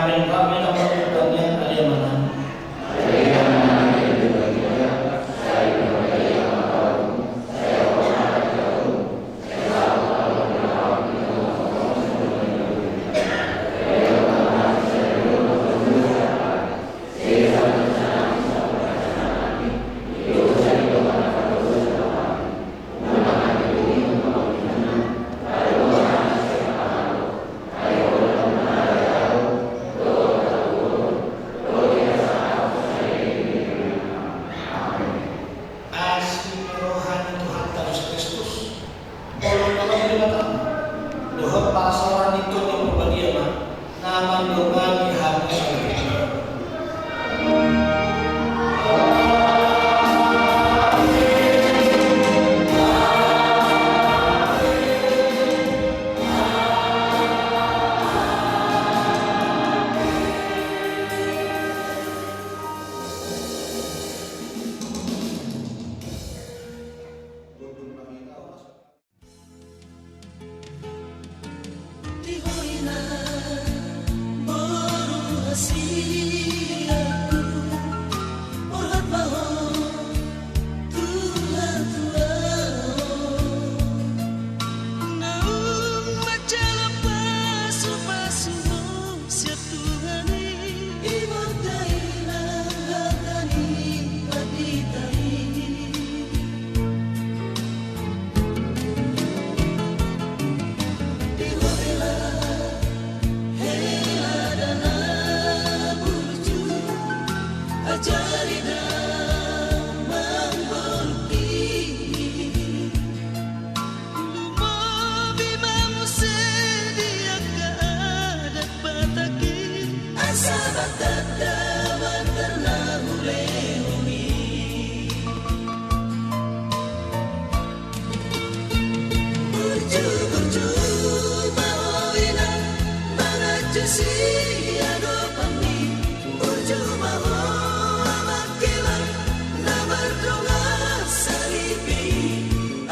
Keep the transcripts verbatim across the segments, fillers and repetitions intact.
Amen. Amen. Asi ni roha ni Tuhanta Jesus Kristus, holong ni Debata, dohot parsaoran ni Tondi Porbadia ma na mandongani hamu saluhutna. Di ho inang boru hasianku, borhat ma ho tu hatuaon. Naung manjalo pasupasu ho sian Tuhan i. Ibonta inang hata ni pandita i. Di ho hela, hela da na burju, ajari da manggoruhi. Lumobi ma muse di angka adat Batak i. Asa batanda mantar na hulehon i. Burju, burju ma ho inang manganju siadopan i. Burju ma ho amang hela na mardongan saripe i.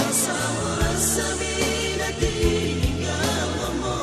Asa horas hami na tinggal ma ho.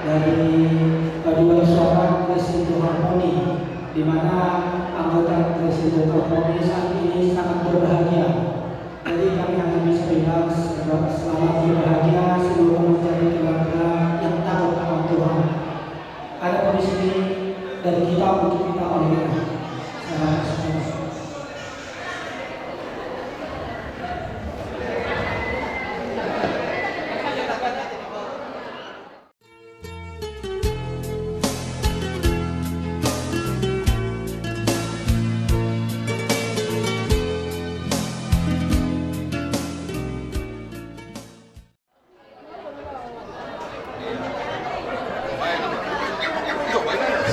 Dari Paduan Suara Crescendo Harmony, di mana anggota Crescendo Harmony saat ini sangat berbahagia. Jadi kami hanya bisa bilang selamat berbahagia, semoga menjadi keluarga yang takut akan Tuhan. Ada komisi dari kita untuk kita oleh kita. Selamat.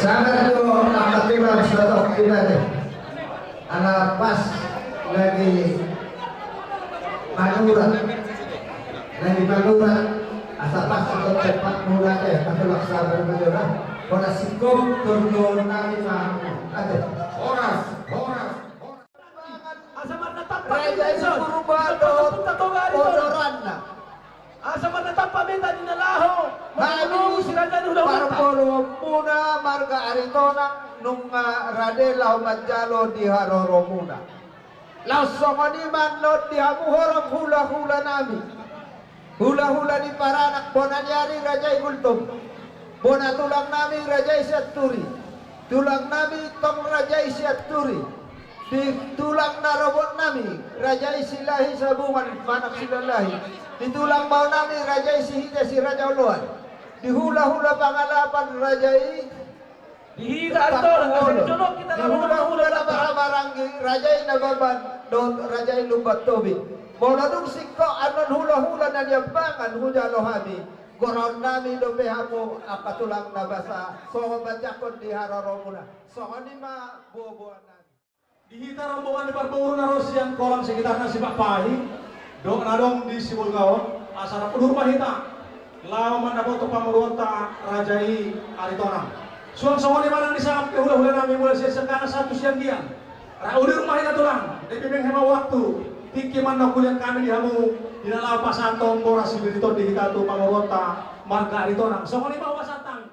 Sabar tu angka tulang satok kita deh. Ala pas lagi manurat. Lagi manurat. Asa pas tu tempat mula deh. Tapi laksa bermanurat. Pada sikop turun nami mahu. Ada. Horas, horas, horas. Asa marnatampak Raja i Purba dohot podoranna. Asa marnatampak meta di na laho. Hami parboruonmuna marga Aritonang nunga rade laho manjalo di haroromuna. Laos songon i ma annon di hamu horong hulahula nami. Hulahula ni paranak bona ni ari Raja i Gultom. Bona tulang nami Raja i Sianturi. Tulang nami tong Raja i Sianturi. Di tulang na robot nami Raja i Silahi Sabungan, manang Silalahi. Di tulang bao nami Raja i Sihite Si Raja Oloan. Di hulahula Pangalapan Raja i Di hita Aritonang, asa di jolo hita di hulahula na marhahamaranggi, Raja i Nababan dohot Raja i Lumban Tobing. Molo dung singkop annon hulahula na niambangan hujalo hami, goraon nami dope hamu angka tulang na basa songon manjangkon di haroromuna. Songon i ma boaboaan nami. Di hita rombongan ni parboru na ro sian Kolang sekitarna, Sipakpahi dohot na adong di Sibolga on, asa rap udur ma hita laho mandapothon pamoruonta Raja i Aritonang. Suang songon i ma nang disangap pe hulahula nami mulai sian Sengkang sahat tu Sianggian. Rap udur ma hita tulang, dope menghemat waktu, tingki ma annon huliat hami di hamu di na laho pasahathon boras sibiriton di hita tu pamoruonta marga Aritonang. Songon i ma hupasahat hami.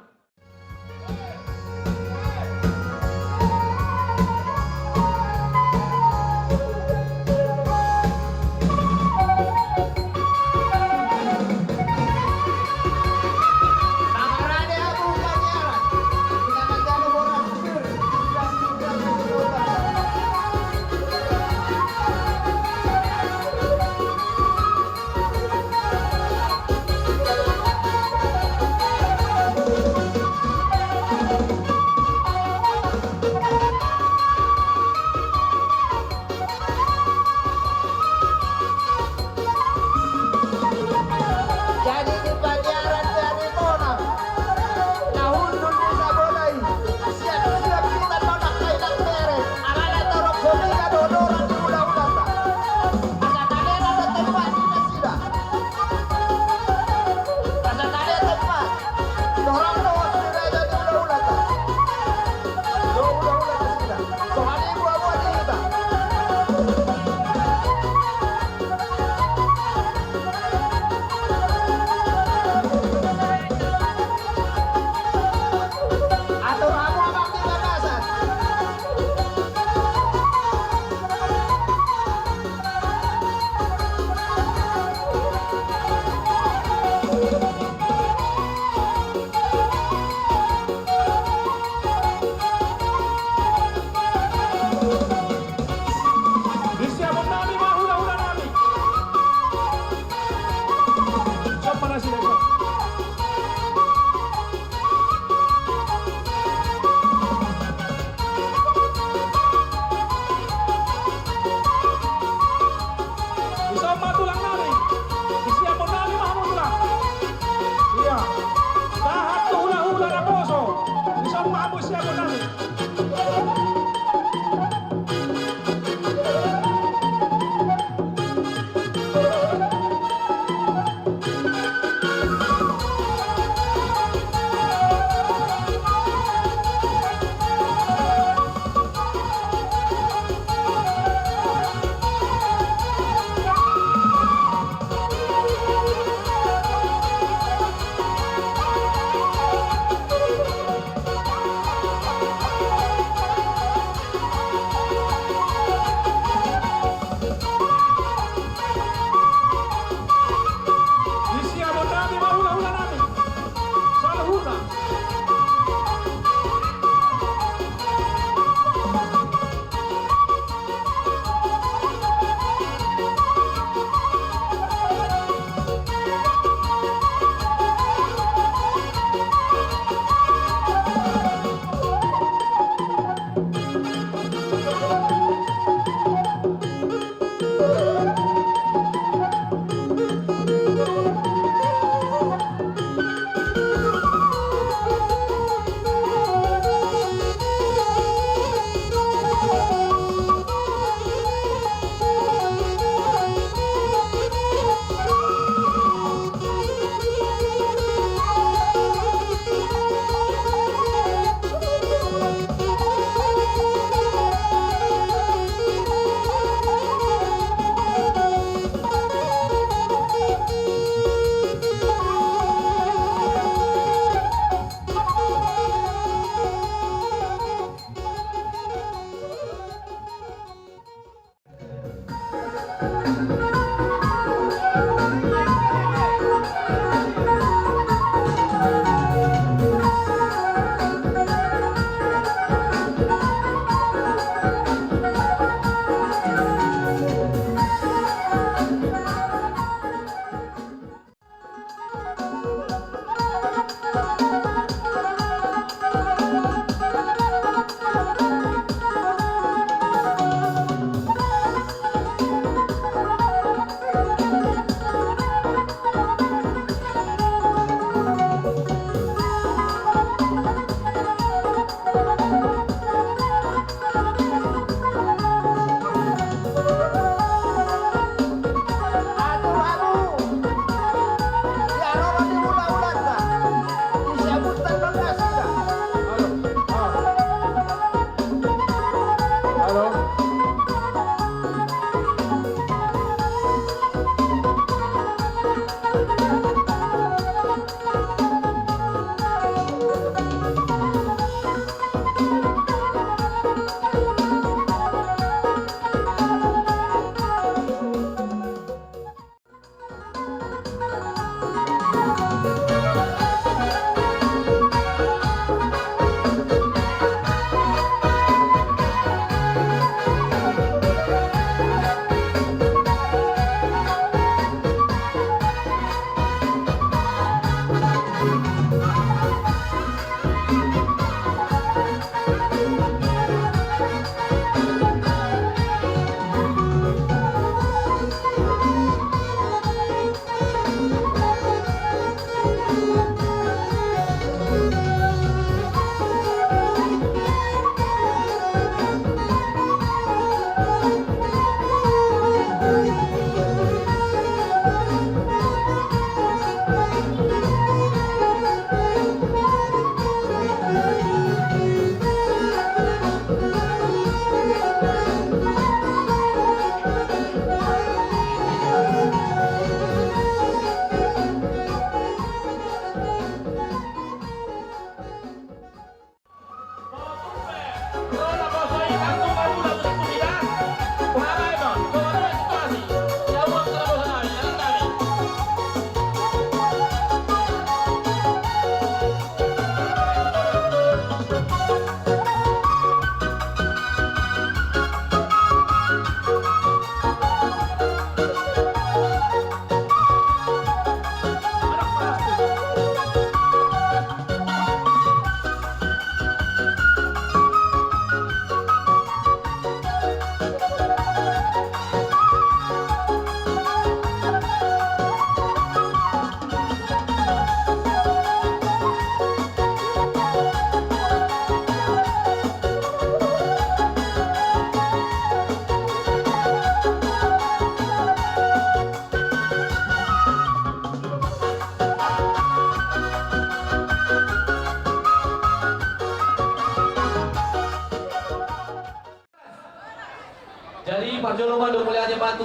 Jadi, parjolo ma dohot mauliate ma tu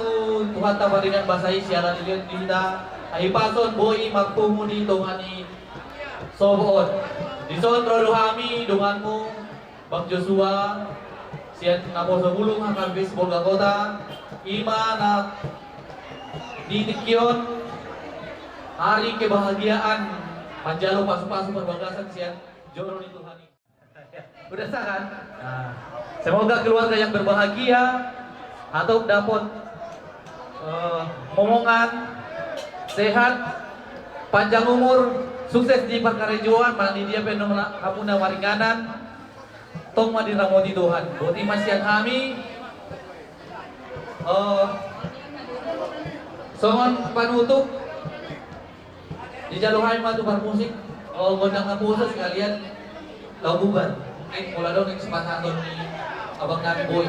Tuhanta pardenggan basa i siala ni liat di hita, ai pason boi marpungu di tonga ni sopo on. Dison ro do hami donganmu, Bang Joshua, sian Naposo Bulung H K B P Sibolga Kota, i ma na di tingki on ari kebahagiaan manjalo pasupasu parbagasan sian joro ni Tuhan i. Udah sah kan? Nah, semoga keluarga yang berbahagia atau dapat, eh, momongan, sehat, panjang umur, sukses di parkarejoan, manang di dia pe na hamuna maringanan, tong ma diramoti Tuhan. Boti ma sian hami, eh, songon panutup, dijalo hami ma tu parmusik, eh, gondang Naposo sekalian lagu bubar. Mungkin molo adong na sipasahaton ni abang nami boi.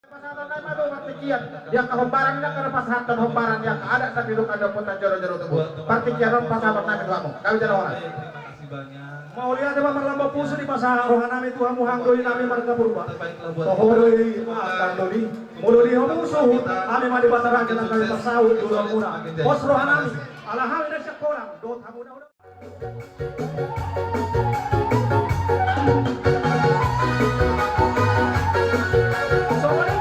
Pasahaton nami ma tu partingkian, di angka hombaran, di angka na pasahaton hombaran, di angka adat na pidok ada pota joro-joro tubu. Partingkian on pasahaton nami tu hamu. Kami jalo horas. Mauliate ma marlambok pusu dipasahat roha nami tu hamu hamu doli nami marga Purba. Toho do i, angka doli. Molo di hamu suhut, hami ma di Batarake na hami pasaut tu hamuna. Pos roha nami, ala hami na sian Kolang, dohot hamu na. Songon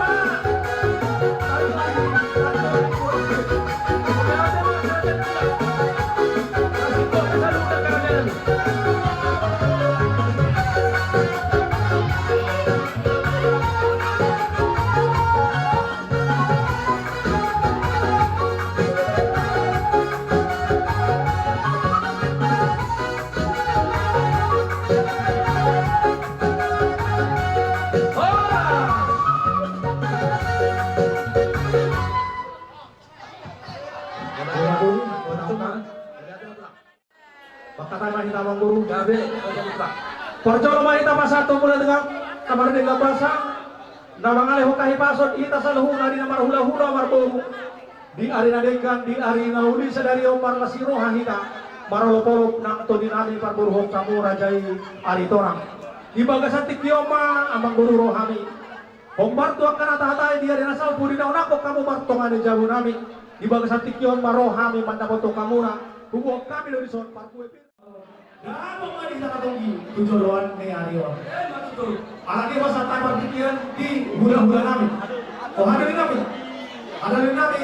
Amangboru. Gabe. Parjolo ma hita pasahathon muna denggan na mardenggan basa, na mangalehon hahipason hita saluhutna di na marhulahula marboru. Di ari na denggan, di ari na uli sadari on marlas ni roha hita marolopolop nang tondi nami parboruhon hamu raja i Aritonang. Di bagasan tingki on ma amangboru rohami. Hombar tu angka na tahatai di ari na salpu di na unangkon hamu martonga ni jabu nami. Di bagasan tingki on ma rohami mandapothon hamuna. Huboan hami do dison parkue. Dapot ma di hita tonggi tu joloan ni ari on. Alani ma sahat partingkian di hulahula nami. O hadalan nami, hadalan nami,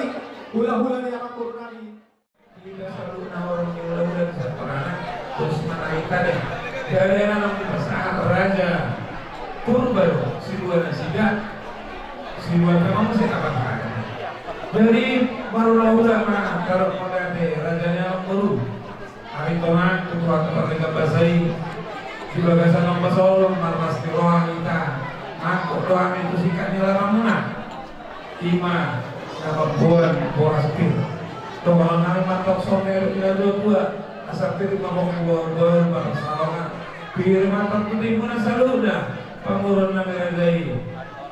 hulahula ni amangboru nami. Di dasar na orang ni hulahula di Saparana. Terus mana kita deh. Dari anak di pasahat raja. Purba do si dua nasida. Si dua memang si apa. Jadi baru hulahula ma kalau mau raja ni amangboru. Aritonang tu Tuhan tu pardenggan basa i. Di bagasan ombas on marlas ni roha hita. Nangkok do hami tu singkat ni laramuna. Ima na mamboan boras pir. Dohonon nami mantong songon na nidok ni natuatua. Asa pir ma mamboan boras salongan. Pir ma tong tu timbuna saluhutna. Pamoruon nami raja i.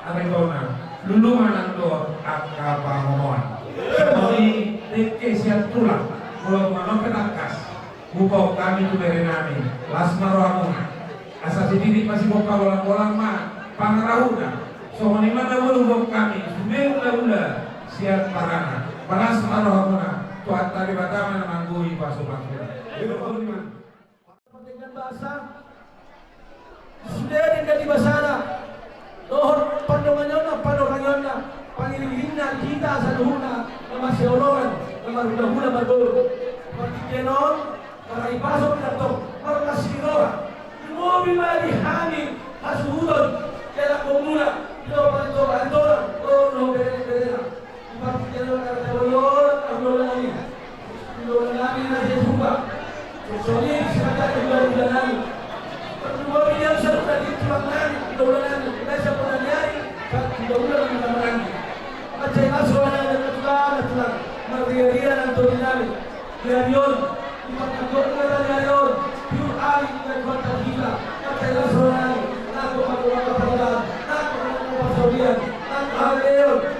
Aritonang. Lulungan nang do angka pangomoan. Songon i dengke sian tulang. Molo manang pe tangkas. Hupasahat hami tu bere nami, las ma rohamuna. Asa sititi ma sibongka bolangbolang ma pangarahutna. Songon i ma na boi hupasahat hami, sude hulahula sian Parana. Las ma rohamuna, Tuhanta Debata ma na manggohi pasupasuna. Denggan basa. Sude denggan ni basana dohot pandonganionna, panorangonna, pangiringiringna di hita saluhutna na marsihaholongan, na marhulahula marboru. Partingkian on, marhahipason tongtong, marlas ni roha. Lumobi ma di hami hasuhuton, di anak boru muna, di Aritonang, Aritonang, dohot berena, berena. Di partingkian on, Aritonang, Aritonang, Aritonang. Hulahula nami na di Purba. Songon i di sipata di hulahula nami. Parlumobi nian saluhutna di tulang nami, hulahula nami. Nasa puna ni ari, hulahula nami na maranggi. Mansai las roha nami na tulang, na tulang. Marriaria nang tondi nami. Di ari on, di partanggongna na di ari on. Tiur ari na Tuhanta di hita. Mansai las roha nami. Nangkok ma tu angka paradaban, nangkok ma tu angka parsaulian, nangkok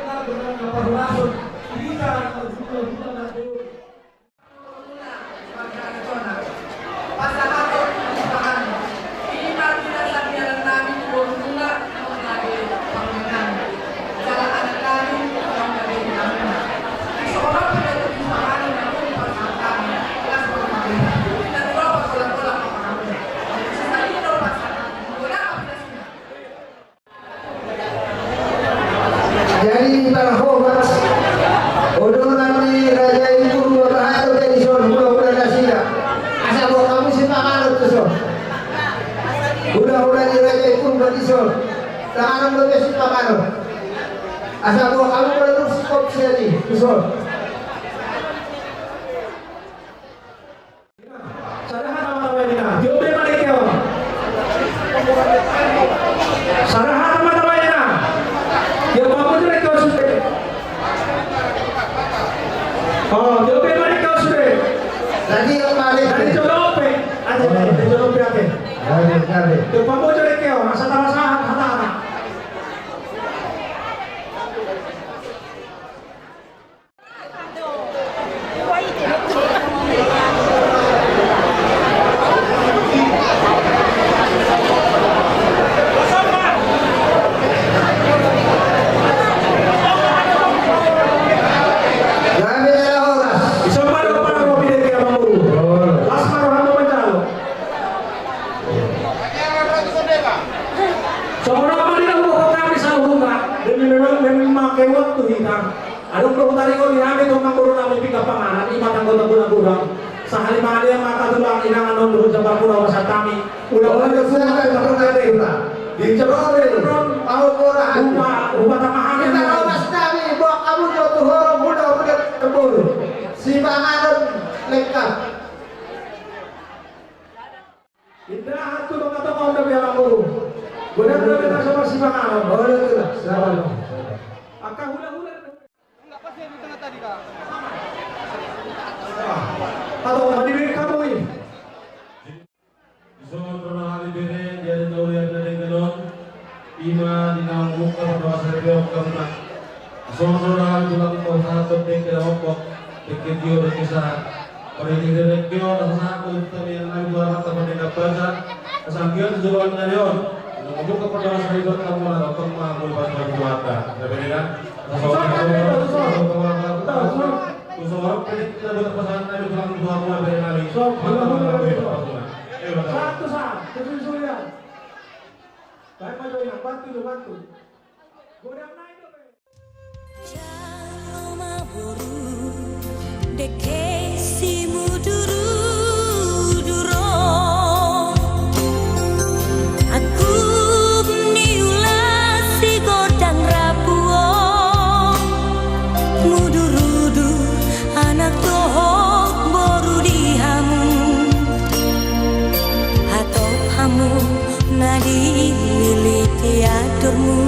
ma tu angka parhorasan. Hita na marhulahula marboru. Jadi, di parhohot, odolan ni raja i Purba, bahat do be dison hulahula nasida. Asa boan hamu sipanganon tuson. Hulahula ni raja i Purba dison. Tanganon do be sipanganon. Asa boan hamu molo dung singkop sian i tuson. Sada hata ma tabaen ninna, tiop be ma dengke on. Sada hata ma tabaen ninna. Tiop pamojor dengke on sude. O, tiop be ma dengke on sude. Jadi, jolo pe. Ate, jolo pe ate. Tiop pamojor dengke on, asa tapasahat hatana. Songon on ma di na huboan hami saluhutna, demi memang, memang mangke waktu hita. Adong do hutaringot di hami tu amangboru nami pinggan panganan, ima tanggotanggo na godang. Sahali ma di angka tulang, inangan on dohot jambar muna hupasahat hami. Ula ula. Di jabare. Au ora hami. Upa, upa tama hami. Kita awas nami, boan hamu do tu horong, muna muna kebun. Sipanganon lengkap. Indahan tu tongatonga on da be amangboru. Godang do be na so marsipanganon. Olo, itulah. Sabar. Angka hulahula. Enggak, pas dia di tengah tadi, Kak. Atau tadi be kamu ini. Songon i ma tulang, pasahathon dengke na mokmok, dengke tio, dengke sahat. Parhite dengke on, asa sahat ma tu hami, tulang, tu hami na basa. Asa anggiat tu joloan nami on, na mambuka pardalanan sahit on, tongtong ma hamu dipasu-pasu Tuhanta. Asa songon i ma, tu joloan pe, na basa pasahat nami, tulang, tu hamu na bere nami. Sahat tu sahat, tu susuyan. Baik, maju, Inang, bantu, bantu. Jalo ma boru, dengke simudurudur on. Angkup ni ulaon sigordang rambu on. Mudurudur anak dohot boru di hamu. Hatop hamu na dililit di aturmu.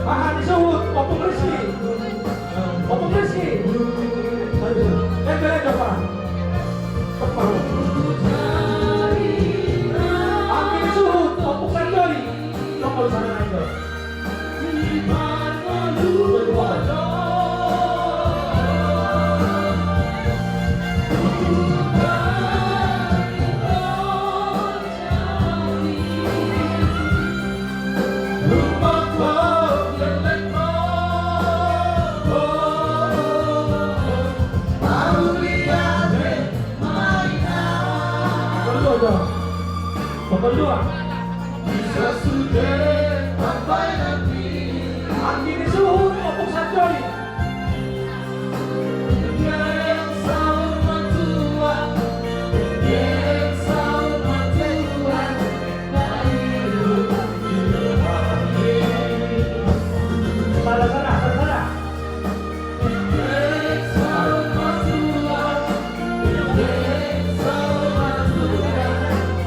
Aha ni suhut, Ompung Rizky. Ompung Rizky. Lega, lega, Pak. Anggi ni suhut, Ompung Sanjoli. Tongol sana aja. Pokol dua. Anggi ni suhut, Ompung Sanjoli. Sada, sada, sada, sada.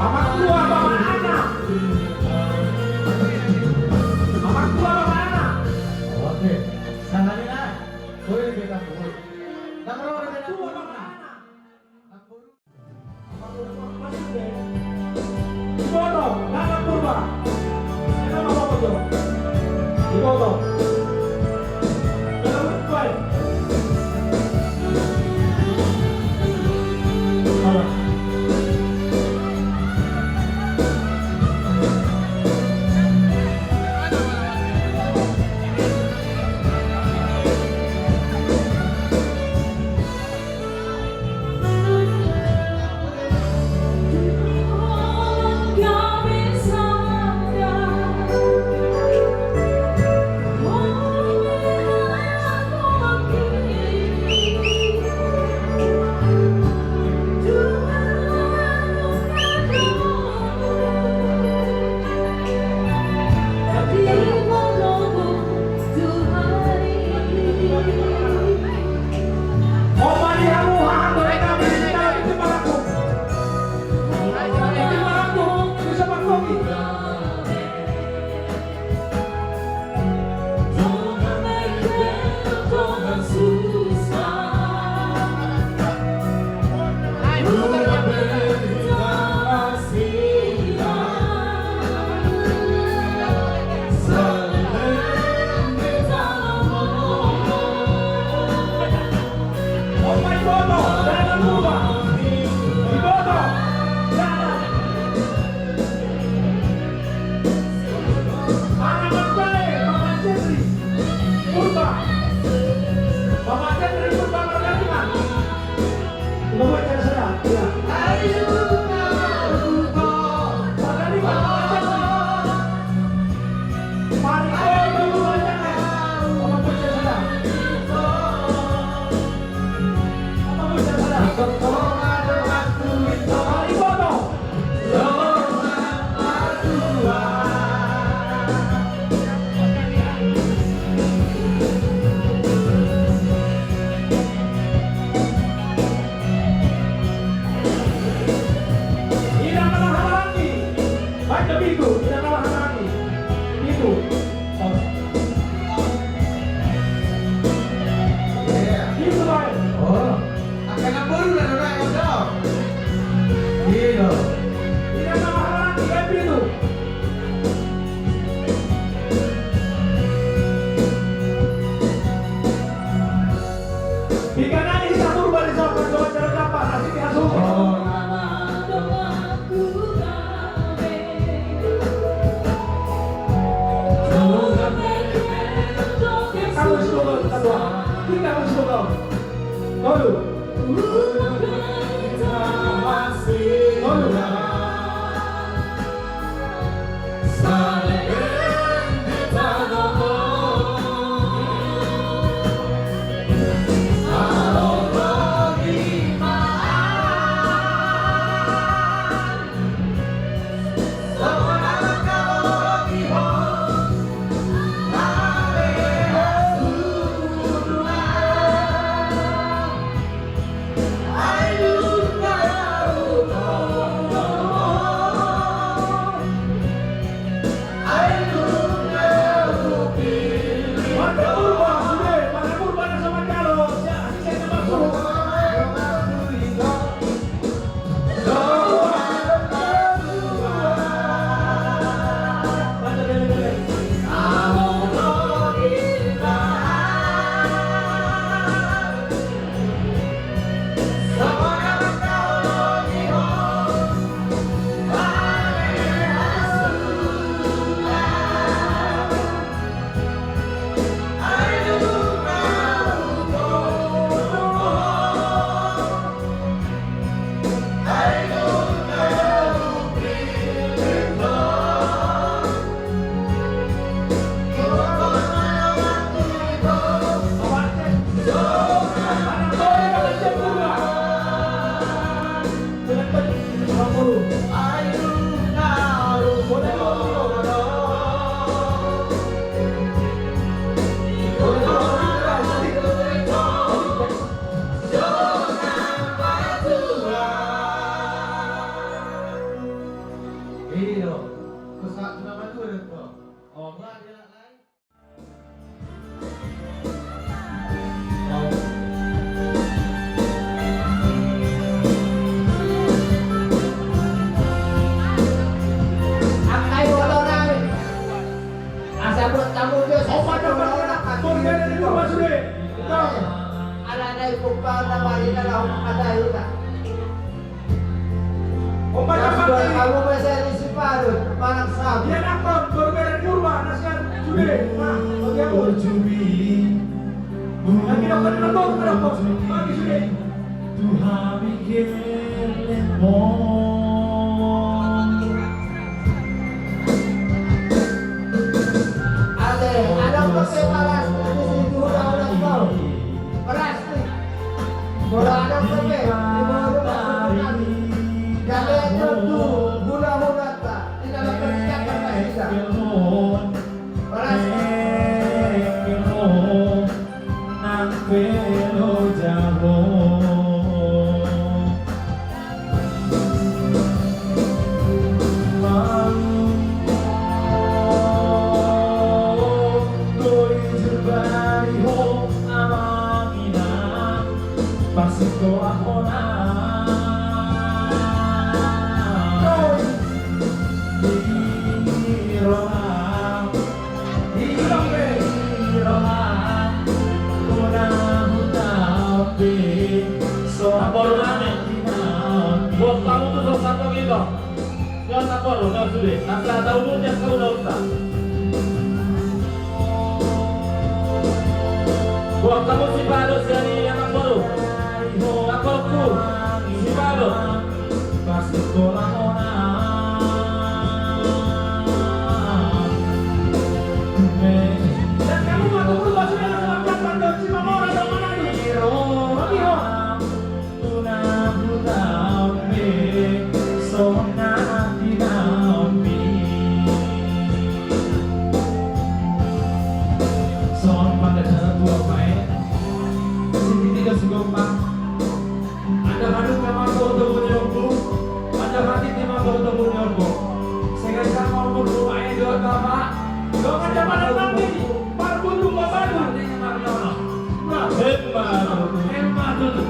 Amak tua, bapak anak. Amak tua, bapak anak. Oke. Sahali na. Boleh kita. Amak tua, bapak anak. Iboto, Nana Purba. Nana Purba, Iboto. Inang na marhahamaranggi. Baca pitu, inang na marhahamaranggi. Pitu. Iya. Pitu baen. Oh. Angka na boru na, na, na, na. Iya. Inang na marhahamaranggi, baen pitu. Piga nai hita Purba di son, coba jalan dapat, asik di hasu. Kita harus dulu, kita dua. Kita harus dulu. Tolu. Tolu. Angkai bola nami. Asa buat tamu dia. Opat dapat kena. Turun dari rumah sudah. Ala nai pukal na marina lau makatai na. Opat dapat kena. Kamu bisa di Siparu, Malang Sabu. Dia nakon, turun dari rumah, nasihat sudah. Nah, bagi aku. Lagi dapat kena, turun, kena, turun. Bagi sudah. Tu hami gellenghon. Ate, adong dope palastik di situ, udah, udah, tau. Palastik. Bola adong dope, di bawah rumah, rumah. Gabe itu, gula-gula, tak. Di dalam persiapan masih, tak. Palastik. Nang pe lo jago. Malum do i jur baliho amang inang, parsikola hona. Di roha. Di roha, bona huta pe, so. Namboru nami. Buat tamu tu so satu gitu. Nyon namboru, nyon sude. Nasa tahu dia kau dah uta. Buat tamu si Pado, si Ani, anak boru. Namboru, si Pado. Andor hadumpang ma botomu ni ompu, andor hatiti ma botomu ni ompu. Sega sanga ompu rumah e dohot bapa. Dongan dapalan manggi, parbuntung bapatu. Nah, emma tutu, emma tutu.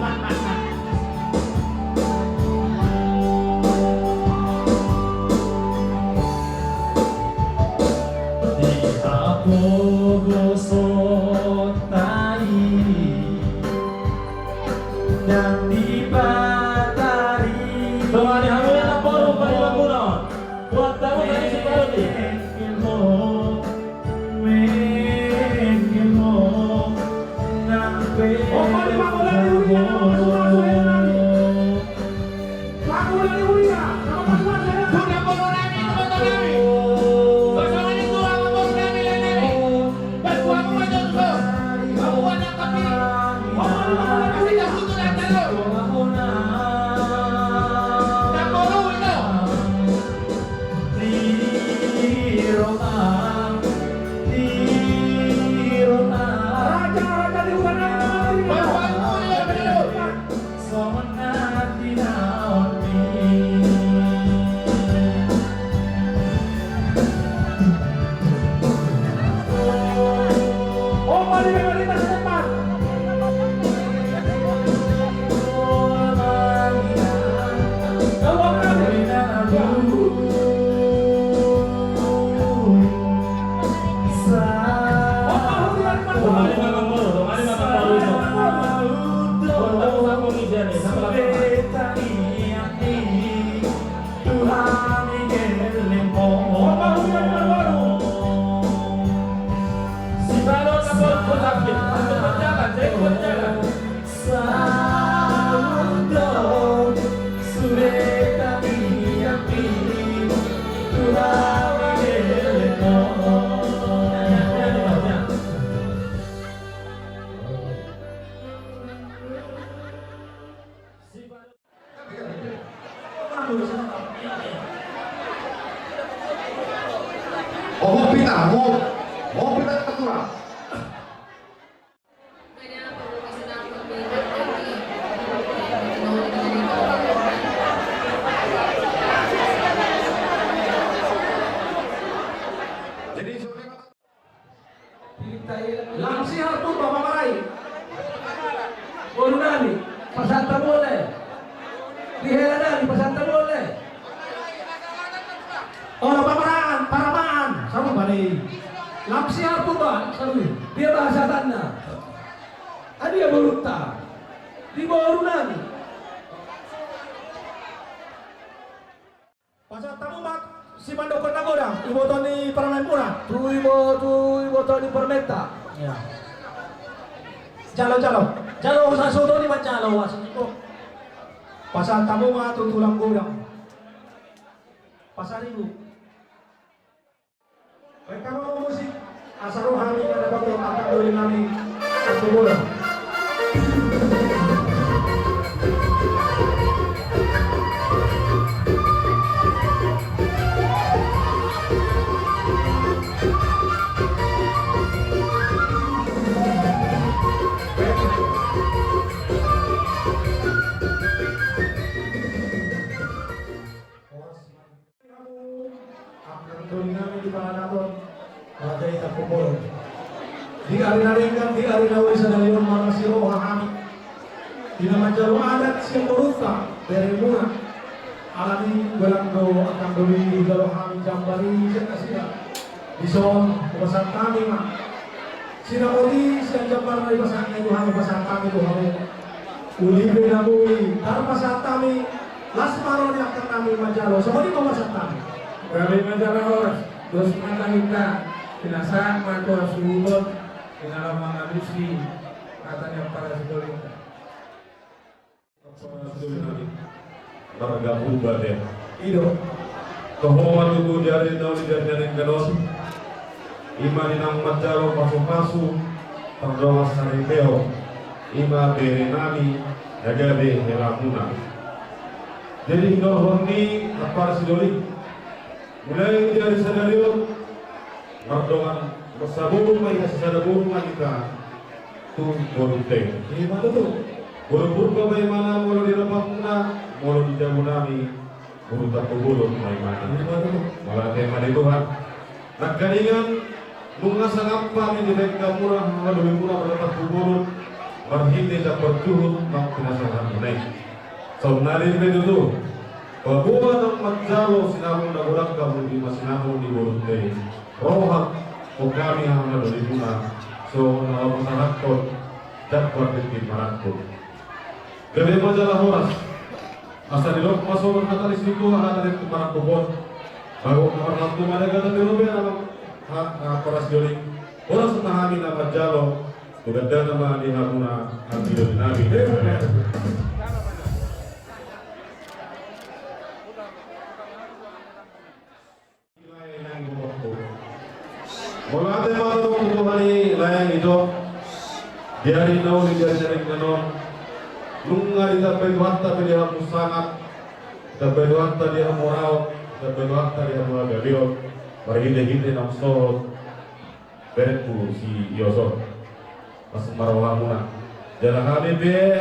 Di hapogoson ta i. Ndang dipatari. Dongani hamu ia namboru panimamunon. Buat tamu tadi si Parodi. Ilmu. Oh, mau pita, mau, mau pita aturan. Jadi, Lam Sihar Purba, pamarai. Boru nami, pasahat hamu olo. Di hela nami, pasahat hamu olo. Olo, pamaraan, paramaan, sarupa do i. Lam Sihar Purba, sarupa i. Dia bahasa tanna. Adia borunta. Di boru nami. Pasahat hamu ma simandokhon na godang, iboto ni paramahemuna. Tu ibo-, tu iboto ni paramahemuna. Ia. Jalo, jalo. Jalo, sasuhut ni manjalo, asal ibo. Pasahat hamu ma tu tulang godang. Pasaribu. Baik, kamu mau musik? Asa roha ni ada batu, akan doi nami. Satu bola. Angka doli nami di panganaton, raja i tampuk bolon. Di ari na denggan, di ari na uli sadari on, marlas ni roha hami. Di na manjalo adat sian borunta, beremuna. Alani i godang do angka doli dijalo hami jambar i sian nasida. Dison, hupasahat hami ma. Sinapot i sian jambar na dipasahat na i tu hami, pasahat hami tu hamu. Uli pe na boi tarpasahat hami, las ma roha ni angka nami manjalo, songon i ma pasahat hami. Gabe ma jala horas, dos ma tahinta, pinasahat ma tu hasuhuton, di na laho mangalusi hata ni ampara sidolinta. Marga Purba, te. I do. Toho ma tutu di ari na uli di ari na denggan on. I ma di naung manjalo pasupasu pardongan saripeon. I ma bere nami na gabe helamuna. Jadi hinorhon ni ampara sidoli. Mulai di ari sadari on, mardongan marsaboru ma hita, sisada boru ma hita tu borunta i. Ima tutu. Boru Purba ma imana, molo di rohamuna, molo di jabu nami, boru tampuk bolon ma imana. Ima tutu. Mauliate ma di Tuhan. Nangkiningan, nunga sangap hami di dengganmuna, haha dolimuna, boru tampuk bolon, marhite jambar juhut naung pinasahat hamuna i. Saonnari pe tutu, paboa naung manjalo sinamot na godang hamu di, ma sinamot ni borunta i. Roha, tu hami haha dolimuna, songon na laho pasahathon jambar tintin marangkup. Gabe ma jala horas. Asa didok ma songon hata ni situa, hata ni tintin marangkup on. Bagot na marhalto ma dagatan di lobei, ampara sidoli. Horas ma hami na manjalo. Tu gandana ma di hamuna, hami doli nami. Mauliate ma tu Tuhan i, lae, ito. Di ari na uli di ari na denggan on, nunga ditambai Tuhanta pe di hamu sangap, ditambai Tuhanta di hamu raot, ditambai Tuhanta di hamu hagabeon, marhitehite naung sohot berengku si Yoson. Las ma rohamuna. Jala hami pe,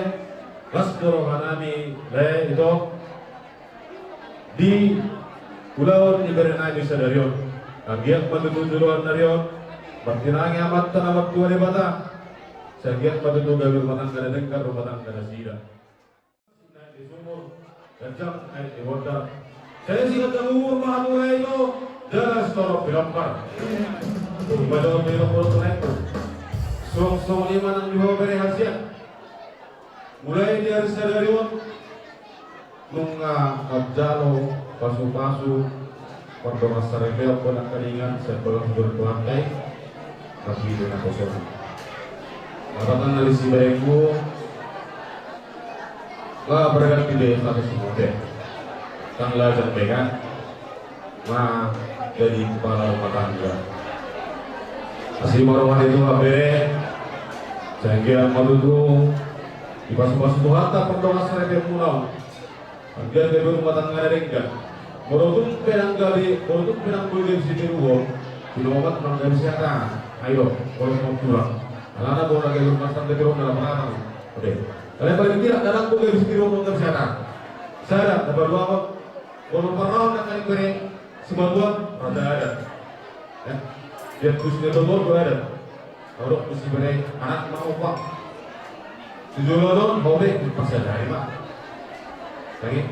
las do rohanami, lae, ito. Di ulaon ni berenami sadari on. Anggiat ma tutu joloan ni ari on martinangi Amanta na martua Debata. Sai anggiat ma tutu gabe rumah tangga na denggan, rumah tangga na sida. Di sumur, ganjang aek di bondar. Sai siganjang umur ma hamu, lae, ito, jala sitorop pinompar. Ima jolo pinompar tu naeng. Suang songon i ma nang di ho bere hasian. Mulai di ari sadari on, nunga manjalo pasupasu pardongan saripeon, nangkiningan sian bagas ni Tuhanta i, marhite naposona. Lapatan na disi berengku, la berganti be status mode. Tang lajang be kan? Ma jadi kepala rumah tangga. Asi ma roha ni Tuhan bere, sai anggiat ma tutu dipasupasu Tuhanta pardongan saripeonmuna on. Anggiat gabe rumah tangga na denggan. Molo tung pe ndang gabe, molo tung pe ndang boi gabe sitiruon, di lomo ma ndang gabe sihataan. Ayo, molo songon tulang. Alana molo ndang gabe rumah tangga tiruon na lamana. Oke. Alai paling tidak ndang boi gabe sitiruon, ndang gabe sihataan. Sada, na paduahon, molo parrohahon na karing bere, simatuan, raja adat. Ya. Dia tusi na dohot do adat. Adong tusi bere anak ma opa. Tujuh lolon, hobe, parsiajari ma. Lagi,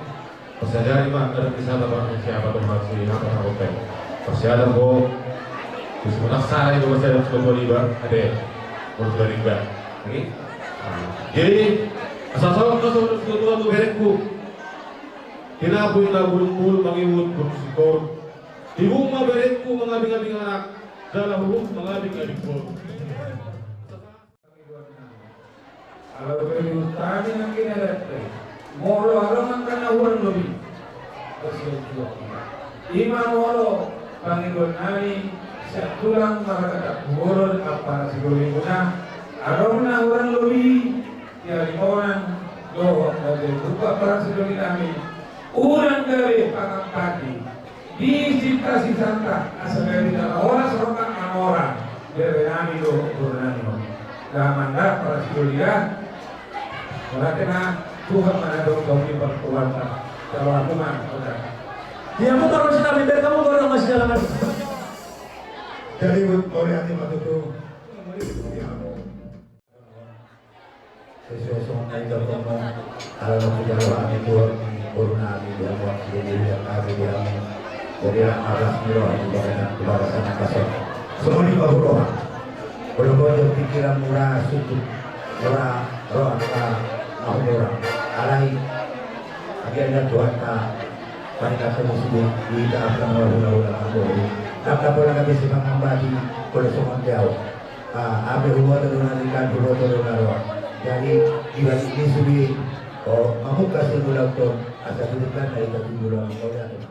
parsiajari ma, ada di sana, Bang, siapa tuh, Bang, si, apa, Bang, oke. Parsiajar, Bo. Tusi menang sana itu, parsiajar, semua dua ribu, ada. Menurut dari gua. Lagi. Nah, jadi, asal salam ke seluruh ketua tuh berekku. Tinapu-tinapu bulung-bulung, mangihut, bulung sikor. Tibu ma berekku, mangabing-abing anak. Jala huhut, mangabing-abing boru. Ala bere ni hutani nangkin adat pe. Molo adong angka na hurang lobi. Ima molo pangidoan nami sian tulang marga Tampubolon ampara sidolimuna. Adong na hurang lobi di ari monan dohot na jadi rupa ampara sidoli nami. Unang gabe pangampati. Di cinta si santa, asa gabe na horas roha na mora, bere nami do, bere nami do. Gabe mandat para sidoli. Mauliate ma, Tuhan ma na dong, dong di pertuanta. Jalo aku ma, oda. Dia mau taruh sini, ambil dari kamu, orang masih jalan. Jadi, mauliate ma tutu. Sesuai songon na nidok ni, ala na hujalo hami Tuhan, boru nami di hamu, di hamu, di hamu. Jadi, atas ni roha, di bagasan, di bagasan, kasih. Songon i ma boru roha. Boru roha, pikiran mura, sujud mura, roha mura, mau mura. Alai, agia na Tuhan ta, paling kata musuh di, di, tak akan mau hula-hula, tak boleh. Tak, tak boleh, tak bisa mengambati, boleh songon jauh. Ah, hape huboto do na denggan, huboto do na roa. Jadi, di balik ni sude, o, mamungka sian ulaon on, asa di denggan na hita tu ulaon on.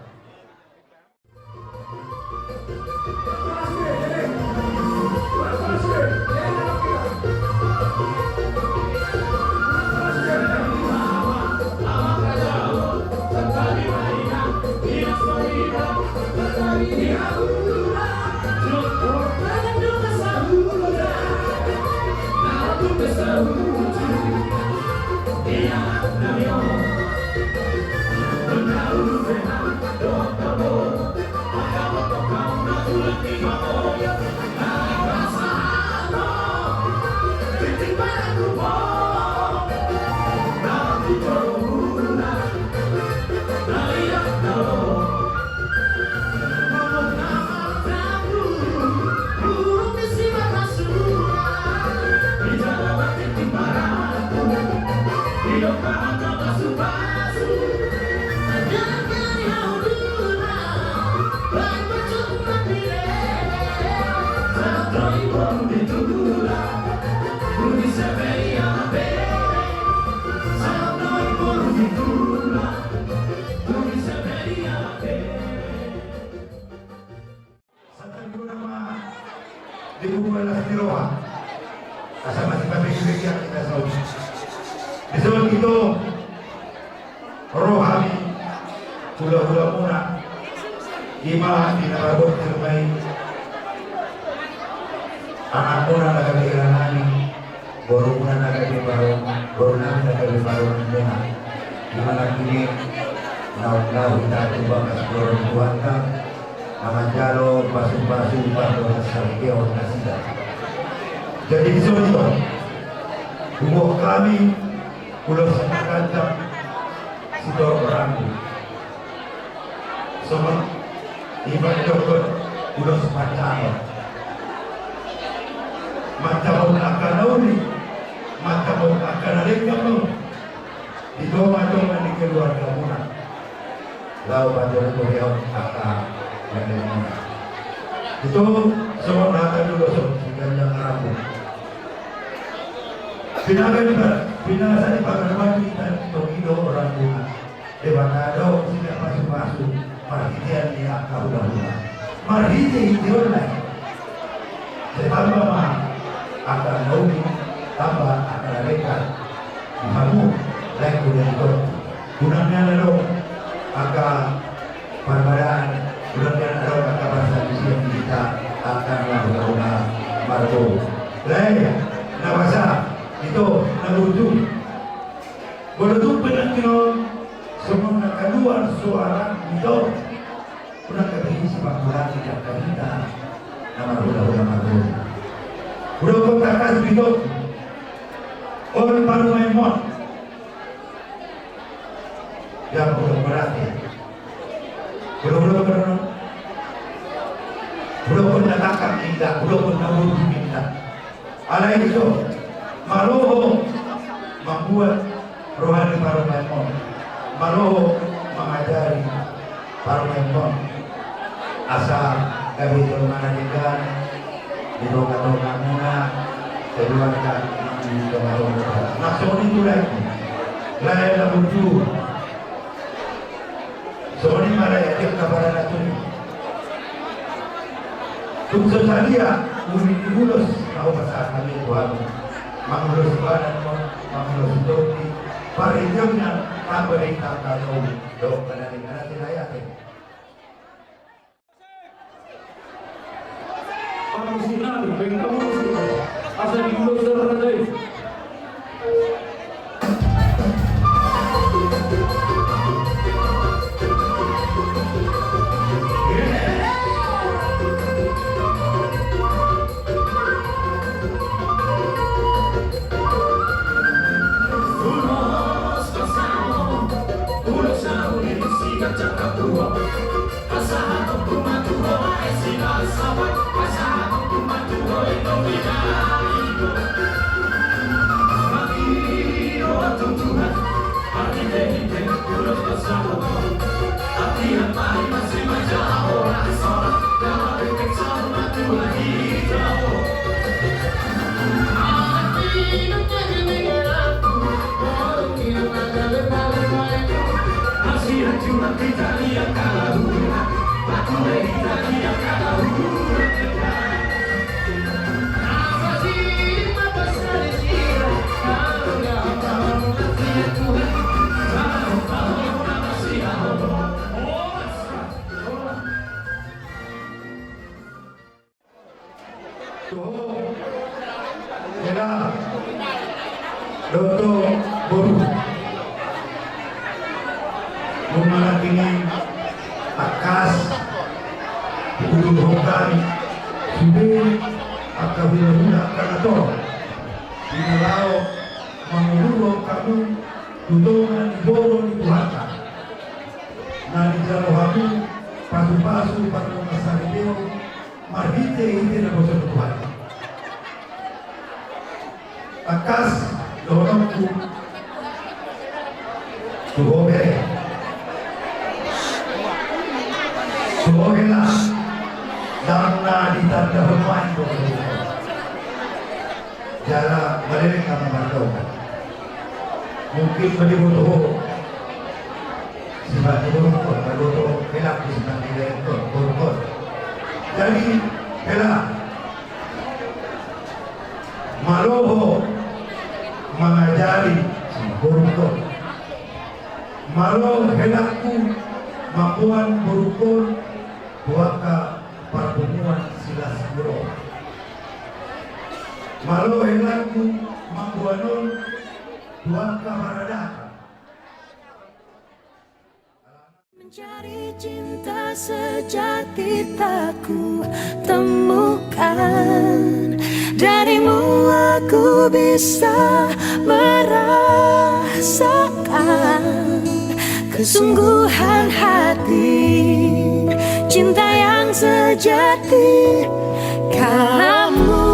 Santan guna ma di buku las ni roha. Asa masih pakai juga kita saus. Di saat itu roha ni hula-hula muna. Ima di na marbot terbaik. Anak muna na kami iranani. Boru muna na gabe baron, boru nami na gabe baron muna. Di mana kini naung-naung hita tu bagas boru ni Tuhanta, na manjalo pasu-pasu pardongan saripeon nasida. Jadi di son i do, huboan hami ulos na ganjang sitorop rambu. Songon i ma didokkon ulos panjalo. Manjalo angka na uli, manjalo angka na denggan do di tonga-tonga ni keluarga muna. Laho manjalo tu reon angka na denggan muna. Itu songon hata ni ulos on, si ganjang rambu. Pinaga di ba-, pinasa di pagar batu hita tongi do rambuna. Debata do sida pasu-pasu marhitean ni angka hula-hula. Marhite-hiteonna i. Sai tamba ma angka na uli, tamba angka na denggan. Di hamu, laengku dan ikon. Gunang ni ala do, Nama hula-hula marhula. Hudok tangkas bidok. On parumaenmon. Ia hudok berarti. Hudok-hudok berarti. Hudok na tangkang inda, hudok na boru inda. Alai i do, malo ho mambuat roha ni parumaenmon, malo ho mangajari parumaenmon. Asa gabe jolma na denggan di tonga-tongamuna, keluarga nang di tonga-tongamuna. Nang songon i tu lae, lae na burju. Songon i ma lae, angka paranakku. Tung so sadia uli ni ulos na hupasahat hami tu hamu, mangulos badan, mangulos tondi, parinjam na tamba di tangga tolu, dohot badan ni anak ni rakyat. Pamusikan, bengkak musik. Asa diulos darah dai. Hela, dohot boru. Nunga nangkin i tangkas diuduthon hami sude angka hulahula, angka na torop, di na laho manguduthon hamu tu tonga ni boru ni Tuhanta. Na dijalo hamu pasupasu, parmuan saripeon, marhitehite naposo ni Tuhan. Tangkas dohononku tu ho bere, tu ho hela, ndang na ditandahon main do. Jala maleleng ma mardongan. Mungkin ma diboto ho sian borungkon, diboto ho helangku sian borungkon, borungkon. Jadi, hela, malo ho mangajari borungkon. Malo helangku mamboan borungkon tu angka parpunguan silas ni roha. Malo helangku mamboan on tu angka paradaton. Mencari cinta sejati tak ku temukan. Darimu aku bisa merasakan kesungguhan hati, cinta yang sejati. Kamu